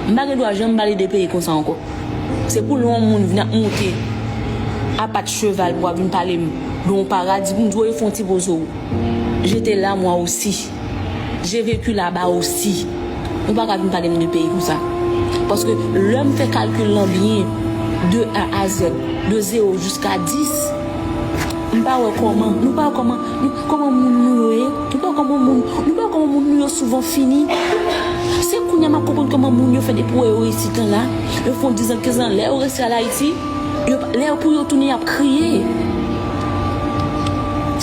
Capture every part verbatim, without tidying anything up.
M pa gen dwa janm pale de peyi konsa ankò. Se pou lè yon moun vin ap monte a pat cheval pou ap vin pale m de yon paradi pou m di w, yo fè yon ti poze w. J'étais là moi aussi. J'ai vécu là-bas aussi. Ou pa ka vin pale m de peyi konsa. Paske lè m fè kalkil lan byen, de A a Z, de zewo jiska dis, m pa wè kòman, nou pa wè kòman, nou, kòman moun nou yo ye. Nou pa wè kòman moun, nou pa wè kòman moun nou yo souvan fini. Se kounye a m ap konprann kòman moun yo fè depi w wè yo isit lan la. Yo fè yon diz an, kenz an, lè yo resi al Ayiti, yo, lè yo pou yo tounen, y ap kriye.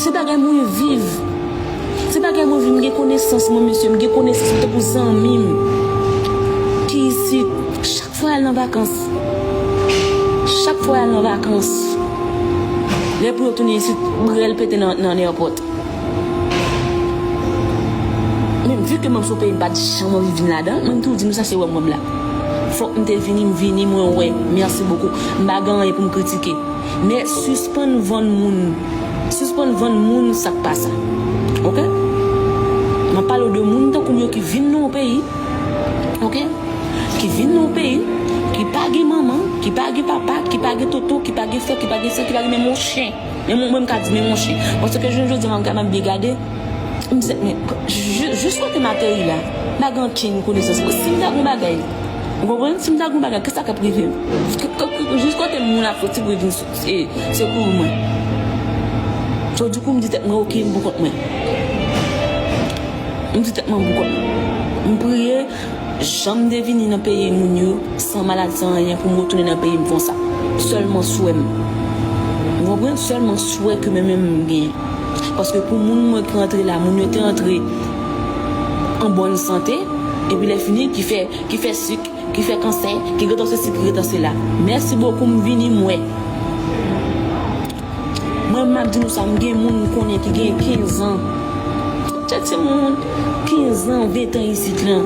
Se bagay mwen viv. Se bagay mwen viv, m gen konesans mwen, mesye, m gen konesans mwen tankou zanmi m ki isit. Chak fwa y al nan vakans, chak fwa y al nan vakans, lè pou yo tounen isit, brèl pete nan, nan airport. Men vi ke mwen sou peyi m pa t janm anvi vin ladan, mwen m toujou di nou sa se wè m wè m la. Fòk m te vini, m vini, mwen wè. Mèsi bokou. M pa gen anyen pou m kritike. Men sispann vann moun, sispann vann moun sa k pa sa. Oke? M ap pale w de moun tankou m yo ki vin nan yon peyi. Oke? Ki vin nan yon peyi, ki pa gen manman, ki pa gen papa, ki pa gen tonton, ki pa gen frè, ki pa gen sè, ki pa gen menm yon chen. Men mwen, mwen m ka di menm yon chen. Paske jounen jodi a, m ka m ap byen gade. M di, men, jis kote m ateri la, m pa gen ankenn konesans. Si m ta gen yon bagay, ou konprann? Si m ta gen yon bagay, kisa k ap rive m? Jis kote moun ap soti pou vin se, sekouri mwen. So, dikou, m di tèt mwen, oke, m pou kont mwen. M di tèt mwen, m pou kont mwen. M priye, jan m te vini nan peyi moun yo, san maladi, san anyen, pou m retounen nan peyi m konsa. Sèlman swè m. Ou konprann? Sèlman swè ke mwen menm m genyen. Paske pou moun mwen ki rantre la, moun yo te rantre an bòn sante, epi lè fini, ki fè, ki fè sik, ki fè kansè, ki gentan sesi, ki gentan sela. Mèsi bokou, m vini, m wè. Mwen, m ap di nou sa, m gen moun m konnen ki gen kenz an. Tèt se moun kenz an, ven tan isit lan.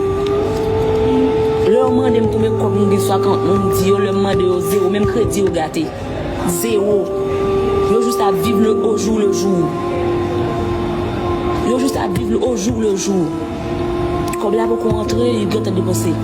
Lè yo mande m konbyen kòb m gen sou akant mwen, m di yo, lè m mande yo, zewo, menm kredi yo gate. Zewo. Yo jis ap viv le au jour le jour. Yo jis ap viv le au jour le jour. Kòb la poko antre, li gentan depanse.